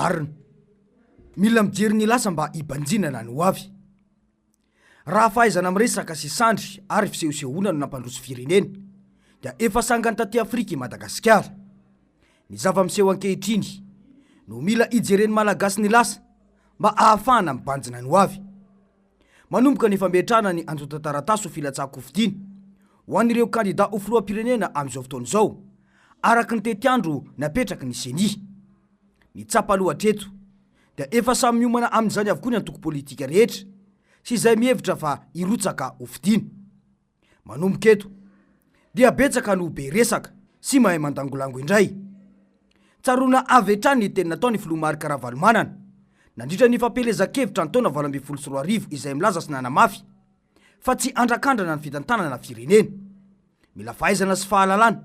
Marina. Mila mijery ny lasa mba hibanjinana ny ho avy. Raha fahaizana miresaka sy sandry ary fisehosehoana no nampandroso firenena dia efa sangany taty Afrika i Madagasikara. Ny zava-miseho ankehitriny no mila hijeren'ny Malagasy ny lasa mba ahafahana mibanjina ny ho avy. Manomboka ny fametrahana ny antontan-taratasy ho filatsahan-kofidina ho an'ireo kandida ho filoham-pirenena amin'izao fotoana izao, araka ny tetiandro napetraky ny Ceni. Ny tsapa aloha hatreto dia efa samy miomana amin'izany avokoa ny antoko politika rehetra sy izay mihevitra fa hirotsaka hofidiana. Manomboka eto dia betsaka no be resaka sy mahay mandangolango indray. Tsaroana avy hatrany ny teny nataon'ny filoha Marc Ravalomanana nandritra ny fampielezan-kevitra ny taona 2018 izay milaza sy nanamafy fa tsy andrakandrana ny fitantanana firenena. Mila fahaizana sy fahalalana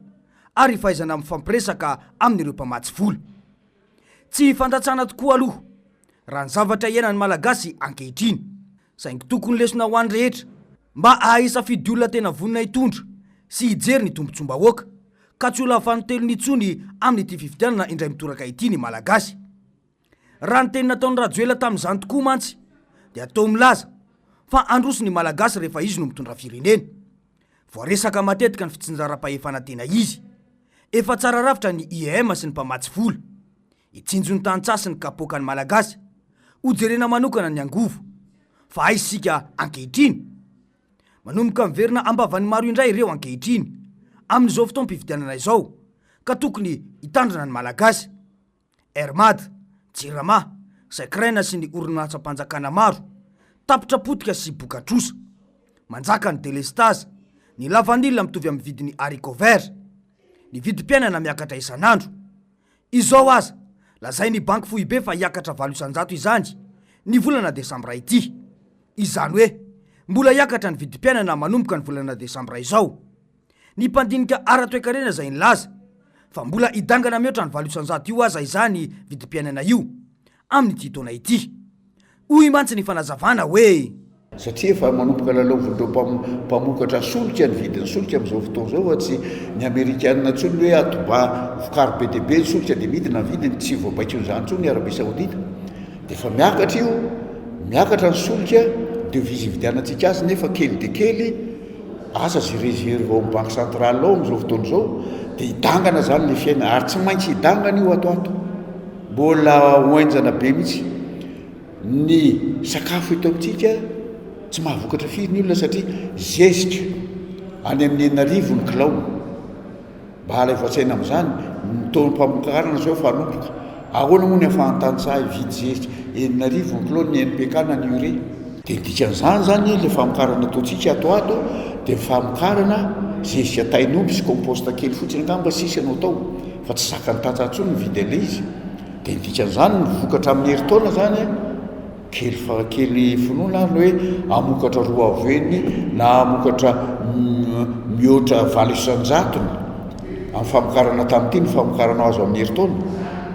ary fahaizana mifampiresaka amin'ireo mpamatsy vola. Tsy hifandatsana tokoa aloha raha ny zavatra iainan'ny Malagasy ankehitriny. Saingy tokony lesona ho an'ny rehetra mba hahay hisafidy olona tena vonona hitondra sy hijery ny tombontsoam-bahoaka ka tsy ho lava-fanintelony intsony amin'ity fifidianana indray mitoraka ity ny Malagasy. Raha ny teny nataon'i Rajoelina tamin'izany tokoa mantsy dia toa milaza fa handroso ny Malagasy rehefa izy no mitondra firenena. Voaresaka matetika ny fitsinjaram-pahefana tena izy. Efa tsara rafitra ny IEM sy ny mpamatsy vola. Hitsinjo ny tantsaha sy ny kapoakan'ny Malagasy. Hojerena manokana ny angovo. Fa aiza isika ankehitriny? Manomboka miverina am-bavan'ny maro indray ireo ankehitriny, amin'izao fotoam-pifidianana izao, ka tokony hitandrina ny Malagasy. Air Mad, Jirama, Sacrena sy ny orinasam-panjakana maro, tapitra potika sy boka-trosa. Manjaka ny delestazy, ny lavanila mitovy amin'ny vidin'ny haricot vert. Ny vidim-piainana miakatra isan'andro. Izao aza, lazain'ny Banky Foibe fa hiakatra 8% izany ny volana desambra ity. Izany hoe, mbola hiakatra ny vidim-piainana manomboka ny volana desambra izao. Ny mpandinika ara-toekarena izay nilaza fa mbola hidangana mihoatra ny 8% io aza izany vidim-piainana io amin'ity taona ity. Hoy mantsy ny fanazavana hoe. Satria efa manomboka lalaovin'ireo mpamokatra solika ny vidin'ny solika amin'izao fotoana izao fa tsy ny amerikana intsony hoe ato mba vokary be dia be ny solika dia midina ny vidiny, tsy voabaikon'izany intsony i Arabie Saoudite. Dia efa miakatra io, miakatra ny solika, devise ividianantsika azy nefa kely dia kely, asa izay reserve ao amin'ny banque centrale ao amin'izao fotoana izao, dia hidangana izany ilay fiainana ary tsy maintsy hidangana io ato ato. Mbola ho henjana be mihitsy. Ny sakafo eto amintsika tsy mahavokatra firy ny olona satria zezika any amin'ny 6000 ny kilao. Mba alaivo an-tsaina amin'izany, ny taom-pamokarana izao efa hanomboka. Ahoana moa ny ahafahan'ny tantsaha hividy zezika 6000 ny kilao ny NPK na ny urée? Dia ny dikan'izany izany ilay famokarana ataontsika ato ato dia ny famokarana zezika tain'omby sy compost kely fotsiny angamba sisa no atao fa tsy zakan'ny tantsaha intsony ny mividy an'ilay izy. Dia ny dikan'izany ny vokatra amin'ny herintaona izany kely fa kely finoana ary ny hoe hamokatra roa avo heny na hamokatra mihoatra 8% amin'ny famokarana tamin'ity ny famokarana azo amin'ny herintaona.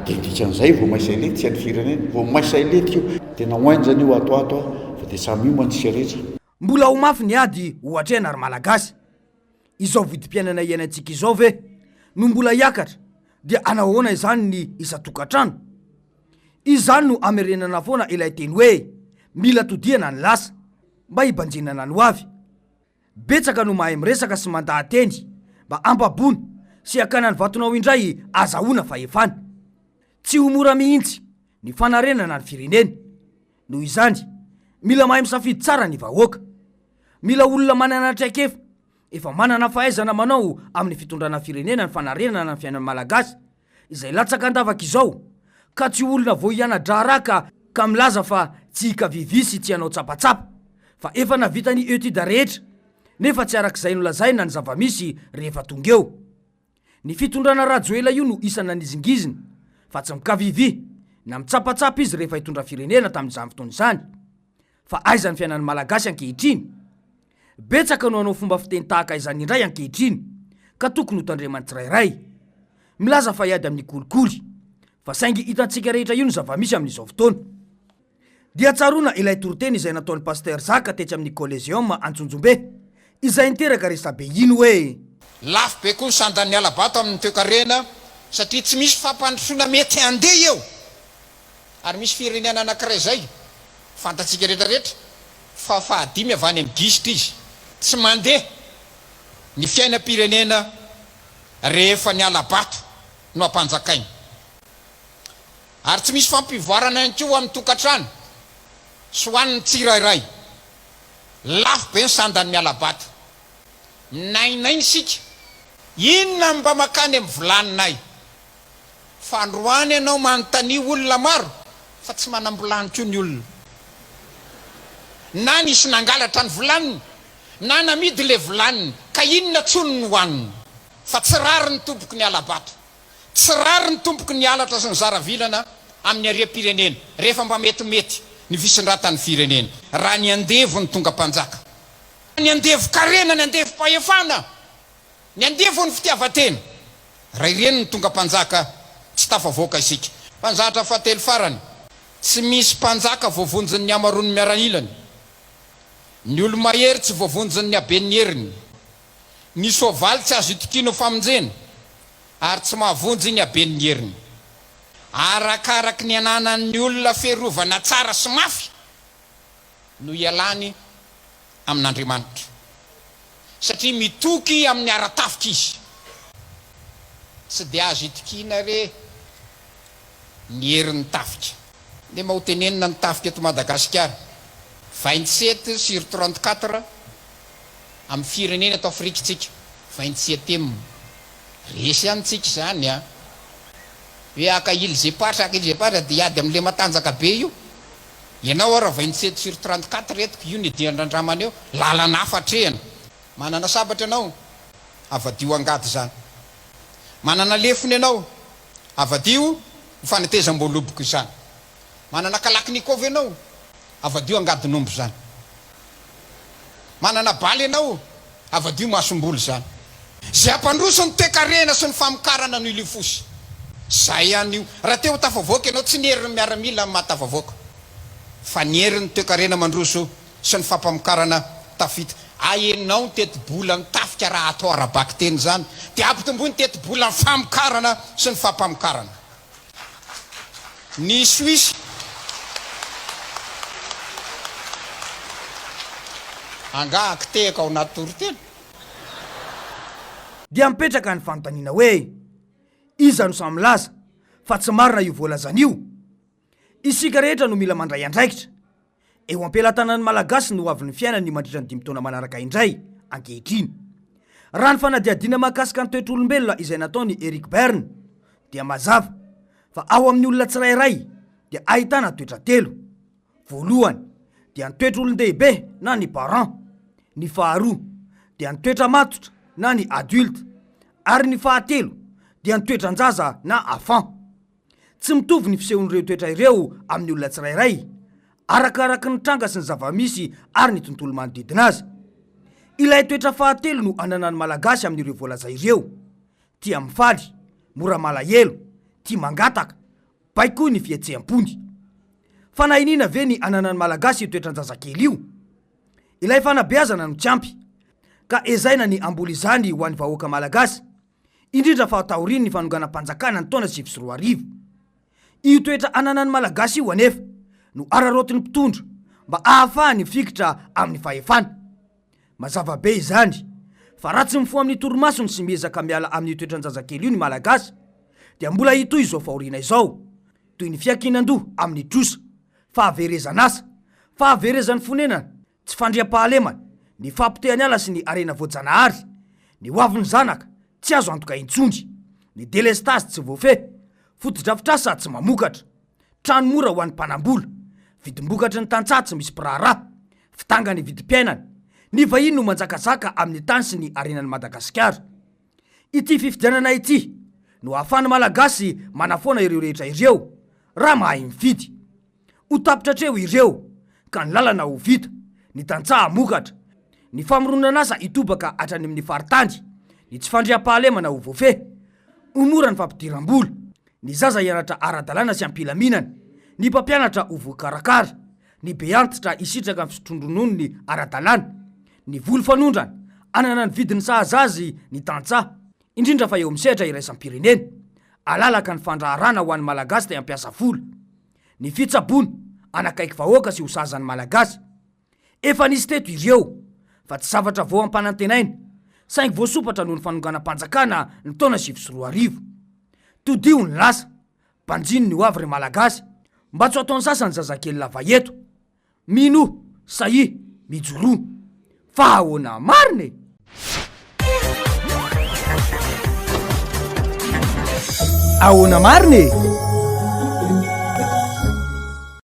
Dia ny dikan'izay vao may sailetika ny firenena, vao may sailetika io. Tena ho henjana io ato ato fa dia samy miomana isika rehetra. Mbola ho mafy ny ady ho atrehana ry Malagasy. Izao vidim-piainana iainantsika izao ve no mbola hiakatra dia hanao ahoana izany ny isan-tokantrano? Izany no hamerenana foana ilay teny hoe mila todihana ny lasa mba hibanjinana ny hoavy. Betsaka no mahay miresaka sy mandaha-teny mba hampaboana sy hakana ny vatonao indray azahoana fahefana. Tsy ho mora mihitsy ny fanarenana ny firenena. Noho izany, mila mahay misafidy tsara ny vahoaka. Mila olona manana traikefa, efa manana fahaizana manao amin'ny fitondrana firenena ny fanarenana ny fiainan'ny Malagasy, izay latsaka an-davaka izao, ka tsy ho olona vao hiana-draharaha ka ka milaza fa tsy hikavivy sy tsy hanao tsapatsapa, fa efa navita ny etude rehetra, nefa tsy arak'izay nolazaina ny zava-misy rehefa tonga eo. Ny fitondrana Rajoela io no isany nanizingizina fa tsy mikavivy na mitsapatsapa izy rehefa hitondra firenena tamin'izany fotoana izany. Fa aiza ny fiainan'ny Malagasy ankehitriny? Betsaka no hanao fomba fiteny tahaka izany indray ankehitriny ka tokony ho tandreman'ny tsirairay. Milaza fa hiady amin'ny kolikoly. Fa saingy hitantsika rehetra io ny zava-misy amin'izao fotoana. Dia tsaroana ilay toriteny izay nataon'i Pasteur Zaka tetsy amin'ny Coliseum Antsonjombe, izay niteraka resabe iny hoe. Lafo be koa ny sandan'ny hala-bato amin'ny toekarena satria tsy misy fampandrosoana mety handeha eo. Ary misy firenena anankiray izay, fantatsika rehetra rehetra, fa fahadimy avy any amin'ny gisitra izy. Tsy mandeha ny fiainam-pirenena rehefa ny hala-bato no ampanjakaina. Ary tsy misy fampivoarana ihany koa amin'ny tokantrano sy ho an'ny tsirairay. Lafo be ny sandan'ny hala-bato. Minainaina isika, inona no mba makany amin'ny vilaninay? Fa androany ianao manontania olona maro fa tsy manam-bilany koa ny olona. Na nisy nangalatra ny vilaniny, na namidy ilay vilaniny, ka inona tsony no hohaniny? Fa tsy rariny tompoko ny hala-bato. Tsy rariny tompoko ny halatra sy ny zara vilana amin'ny harem-pirenena rehefa mba metimety ny fisindratan'ny firenena. Raha ny andevo no tonga mpanjaka. Ny andevo-karena, ny andevo-pahefana. Ny andevo ny fitiavan-tena. Raha ireny no tonga mpanjaka, tsy tafavoaka isika. Mpanjatra fahatelo farany, Tsy misy mpanjaka voavonjin'ny hamaroan'ny miaramilany. Ny olo-mahery tsy voavonjin'ny haben'ny heriny. Ny soavaly tsy azo itokiana ho famonjena, ary tsy mahavonjy ny haben'ny heriny. Arakaraky ny ananan'ny olona fiarovana tsara sy mafy no ialany amin'Andriamanitra, satria mitoky amin'ny ara-tafika izy. Tsy dia azo itokiana re ny herin'ny tafika. Ndeha mba ho tenenina ny tafika eto Madagasikara, 27 sur 34 amin'ny firenena eto Afrika tsika, vingt-septième. Resy ihany tsika izany an! Hoe haka îles éparses, haka îles éparses dia hiady amin'ilay matanjaka be io. Ianao ara 27 sur 34 reto io ny dian-drandramana eo, lalana hafa atrehina. Manana sabatra ianao, avadio angady izany. Manana lefona ianao, avadio ho fanetezam-boaloboka izany. Manana kalachnikov ianao, avadio angadin'omby izany. Manana bala ianao, avadio masomboly izany. Izay hampandroso ny toekarena sy ny famokarana no ilefosy. Izay ihany io. Raha te ho tafavoaka ianao, tsy ny herin'ny miaramila no mahatafavoaka, fa ny herin'ny toekarena mandroso sy ny fampamokarana tafita. Ahenao ny tetibolan'ny tafika raha atao ara-bakiteny izany, dia ampitomboy ny tetibolan'ny famokarana sy ny fampamokarana. Ny Suisse angaha kitehaka ao anaty toriteny? Dia mipetraka ny fanontaniana hoe, iza no samy milaza fa tsy marina io voalazany io? Isika rehetra no mila mandray andraikitra. Eo am-pelatanan'ny Malagasy ny hoavin'ny fiainany mandritra ny dimy taona manaraka indray ankehitriny. Raha ny fanadihadiana mahakasika ny toetr'olombelona izay nataon'i Eric Berne dia mazava fa ao amin'ny olona tsirairay dia ahitana toetra telo. Voalohany dia ny toetr'olon-dehibe na ny parent, ny faharoa dia ny toetra matotra na ny adulte ary ny fahatelo dia ny toetran-jaza na enfant. Tsy mitovy ny fisehon'ireo toetra ireo amin'ny olona tsirairay, arakaraky ny tranga sy ny zava-misy ary ny tontolo manodidina azy. Ilay toetra fahatelo no ananan'ny Malagasy amin'ireo voalaza ireo, tia mifaly, mora malahelo, tia mangataka, baikoy ny fihetseham-pony. Fanahiniana ve ny ananan'ny Malagasy io toetran-jazakely io? Ilay fanabeazana no tsy ampy, ka ezahina ny hamboly izany ho an'ny vahoaka Malagasy. indrindra fa taorian'ny fanonganam-panjakana ny taona 2009. Io toetra ananan'ny Malagasy io anefa no araraotin'ny mpitondra mba ahafahany mifikitra amin'ny fahefana. Mazava be izany fa raha tsy mifoha amin'ny torimasony sy miezaka miala amin'io toetran-jazakely io ny Malagasy dia mbola hitohy izao fahoriana izao, toy ny fiankinan-doha amin'ny trosa, fahaverezan'asa, fahaverezan'ny fonenana, tsy fandriampahalemana, ny fahapotehan'ny ala sy ny harena voajanahary, ny hoavin'ny zanaka tsy azo antoka intsony, ny delestazy tsy voafehy, fotodrafitrasa tsy mamokatra, trano mora ho an'ny mpanambola, vidim-bokatry ny tantsaha tsy misy mpiraharaha, fidangan'ny vidim-piainana, ny vahiny no manjakazaka amin'ny tany sy ny harenan'i Madagasikara. Ity fifidianana ity no ahafahan'ny Malagasy manafoana ireo rehetra ireo, raha mahay mifidy. Ho tapitra hatreo ireo, ka ny lalana ho vita, ny tantsaha hamokatra, ny famoronan'asa hitobaka hatrany amin'ny faritany, ny tsy fandriampahalemana ho voafehy, ho mora ny fampidiram-bola, ny zaza hianatra ara-dalàna sy am-pilaminana, ny mpampianatra ho voakarakara, ny beantitra hisitraka ny fisotroan-drononony ara-dalàna, ny voly fanondrana, hanana ny vidiny sahaza azy ny tantsaha, indrindra fa eo amin'ny sehatra iraisam-pirenena. Alalaka ny fandraharana ho an'ny Malagasy te hampiasa vola. Ny fitsaboana hanakaiky vahoaka sy ho sazan'ny Malagasy. Efa nisy teto ireo, fa tsy zavatra vao ampanantenaina, saingy voasopatra noho ny fanonganam-panjakana ny taona 2009. Todiho ny lasa, banjino ny ho avy ry Malagasy, mba tsy ho ataon'ny sasany zazakely lava eto. Minoa, sahia, mijoroa. Fa ahoana marina e? Ahoana marina e?